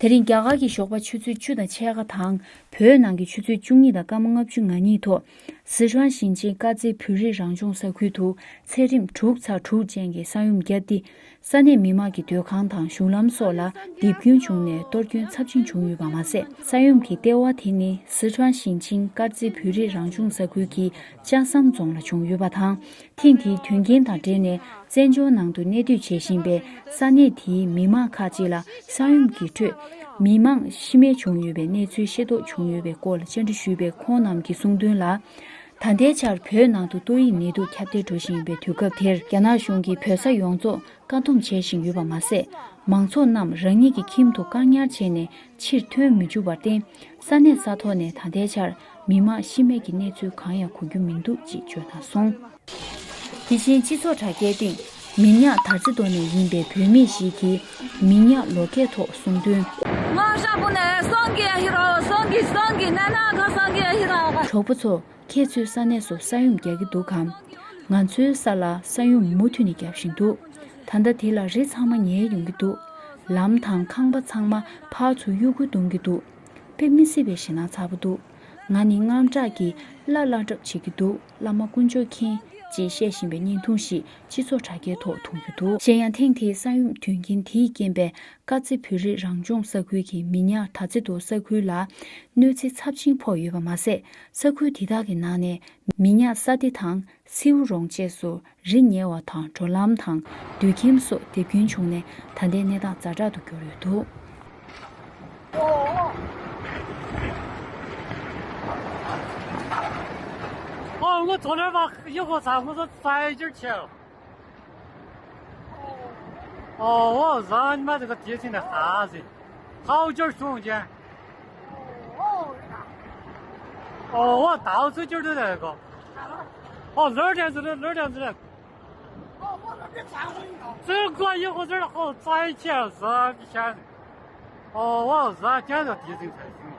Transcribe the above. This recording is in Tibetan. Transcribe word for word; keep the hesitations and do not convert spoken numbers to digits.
དེ་རིང་རྒྱ་གར་གྱི་ཞོགས་པ་ཆུ་ཚོད་བཅུ་དང་ཕྱེད་ཀ་དང་། བོད་ནང་གི་ཆུ་ཚོད་བཅུ་གཉིས་དང་སྐར་མ་ལྔ་བཅུ་ང་གཉིས་ཐོག་སི་ཁྲོན་ཞིང་ཆེན་དཀར་མཛེས་བོད་རིགས་རང་སྐྱོང་ས་ཁུལ་དུ་ཚད་རིམ་དྲུག་ཚེག་དྲུག་ཅན་གྱི་ས་ཡོམ་བརྒྱབ་སྟེ། ས་གནས་མི་མང་གི་སྡོད་ཁང་དང་གཞུང་ལམ་སོགས་ལ་རྡིབ་སྐྱོན་བྱུང་ནས་གཏོར་སྐྱོན་ཚབས་ཆེན་བྱུང་ཡོད་པ་མ་ཟད། ས་ཡོམ་གྱི་ལྟེ་བ་དེ་ནི་སི་ཁྲོན་ཞིང་ཆེན་དཀར་མཛེས་བོད་རིགས་རང་སྐྱོང་ས་ཁུལ་གྱི་ལྕགས་ཟམ་རྫོང་ལ་བྱུང་ཡོད་པ་དང་། ཐེངས་འདིའི་དོན་རྐྱེན་དང་འབྲེལ་ནས་བཙན་བྱོལ་ནང་དུ་གནས་སྡོད་བྱེད་བཞིན་པའི་ས་གནས་དེའི་མི་མང་ཁག་ཅིག་ལ་ས་ཡོམ་གྱི་ཁྲོད་མི་མང་ཤི་རྨས་བྱུང་ཡོད་པའི་གནས་ཚུལ་ཤེས་རྟོགས་བྱུང་ཡོད་པའི་སྐོར་ལ་བཅར་འདྲི་ཞུས་པའི་ཁོང་རྣམས་ཀྱིས་གསུངས་དོན་ལ། ད་ལྟའི་ཆར་བོད་ནང་དུ་ཏོག་དབྱིབས་ནད་དུག་ཁྱབ་གདལ་འགྲོ་བཞིན་ཡོད་པའི་དུས་སྐབས་དེར། རྒྱ་ནག་གཞུང་གིས་བོད་ས་ཡོངས་རྫོགས་བཀག་སྡོམ་བྱེད་བཞིན་ཡོད་པ་མ་ཟད། མང་ཚོགས་རྣམས་རང་ཉིད་ཀྱི་ཁྱིམ་དུ་བཀག་ཉར་བྱས་ནས་ཕྱིར་ཐོན་མི་བཅུག་པར་བརྟེན། ས་གནས་ས་ཐོག་ནས་ད་ལྟའི་ཆར་མི་མང་ཤི་རྨས་ཀྱི་གནས་ཚུལ་གང་ཡང་གོ་རྒྱུ་མི་འདུག་ཅེས་བརྗོད་གནང་སོང་། དེ་བཞིན་སྤྱི་ཚོགས་དྲ་རྒྱའི་སྟེང་མི་ཉག་དར་རྩེ་མདོ་ནས་ཡིན་པའི་བོད་མི་ཞིག་གིས་མི་ཉག་ལོ་རྒྱས་ཐོག་གསུངས་དོན། ང་ཤ་བུ་ནས་སོང་གི་ཡ་ཧི་རོ་སོང་གི་སོང་གི་ན་ན་ག་སོང་གི་ཡ་ཧི་རོ། གྲོགས་པོ་ཚོ། ཁྱེད་ཚོའི་ས་གནས་སུ་ས་ཡོམ་རྒྱག་གི་འདུག་གམ། ང་ཚོའི་ས་ལ་ས་ཡོམ་མུ་མཐུད་ནས་རྒྱག་བཞིན་འདུག་ད་ལྟ་དེ་ལ་རི་ཚང་མ་ཉལ་ཡོང་གི་འདུག་ལམ་དང་ཁང་པ་ཚང་མ་ཕར་ཚུར་གཡུག་རྒྱུ་གཏོང་གི་འདུག་དཔེ་མི་སྲིད་པའི་ཞེད་སྣང་ཚ་པོ་འདུག་ང་ནི་དངངས་སྐྲག་གིས་བརླ་བརླ་འཁྲབ་བྱེད་ཀྱི་འདུག་བླ་མ་དཀོན་མཆོག་མཁྱེན། ཅེས་བཤད་བཞིན་པའི་བརྙན་ཐུང་ཞིག་སྤྱི་ཚོགས་དྲ་རྒྱའི་ཐོག་མཐོང་རྒྱུ་འདུག་གཞན་ཡང་ཐེངས་དེའི་ས་ཡོམ་དོན་རྐྱེན་དེས་རྐྱེན་པས། དཀར་མཛེས་བོད་རིགས་རང་སྐྱོང་ས་ཁུལ་གྱི་མི་ཉག་དར་རྩེ་མདོ་ས་ཁུལ་ལ་གནོད་འཚེ་ཚབས་ཆེན་ཕོག་ཡོད་པ་མ་ཟད། ས་ཁུལ་དེ་དག་གི་ནང་ནས་མི་ཉག་ས་སྡེ་དང་སེའུ་རོང་བཅས་སུ་རི་ཉེ་བ་དང་འགྲོ་ལམ་དང་སྡོད་ཁྱིམ་སོགས་རྡིབ་སྐྱོན་བྱུང་ནས་ད་ལྟའི་གནས་སྟངས་ཛ་དྲག་ཏུ་གྱུར་ཡོད་འདུག་ཨོ་ང་ཚོ་ལས་མ་ཡག་པོ་ཚ་ང་ཚོ་ཚ་ཡི་ཅིར་ཆེ། ཨོ་ཨོ་ཟ་ཉི་མ་དེ་ག་དེ་ཅི་ནས་ཧ་ཟི། ཧའོ་ཅར་སོང་ཅན། ཨོ་ཨོ་ད་ཚུ་ཅིར་དུ་དེ་གོ། ཨོ་ལོ་དེ་ཚུ་ལོ་དེ་ཚུ་ལོ། ཙི་གོ་ཡི་གོ་ཙི་ཧོ་ཙའི་ཆེ་ཟ་གི་ཤ་ནི། ཨོ་ཨོ་ཟ་ཅན་དེ་ཅི་ཟིན་ཚ་ཟིན།